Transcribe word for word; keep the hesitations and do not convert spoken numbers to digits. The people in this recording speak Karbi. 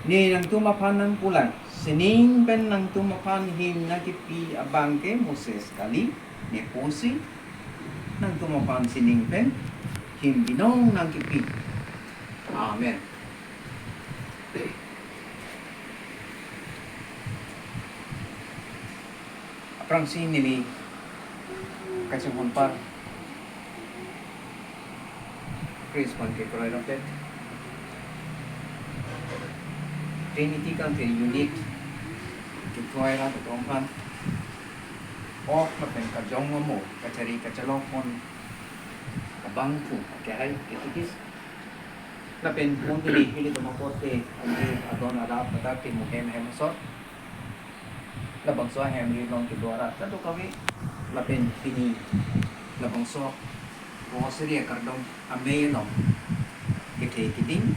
Ne nangtum aphan nangpulang, sining pen nangtum aphan him nangkipi abang ke Moses kali, ne pusi nangtum aphan sining pen him binong nangkipi. Amen. Aphrangsi neli kachinghon par Christ pen kekroi rapet Trinity Council Unit kekroi rat atum aphan ok lapen kajong amo kachari kachelok pon abangphu akehai ketikis lapen pon tini hili toma korte amri adon adap adap ke muhem hem asor labangso ahem ri long kedo arat kadokave lapen pini labangso Rosary akardom amei along kethe keding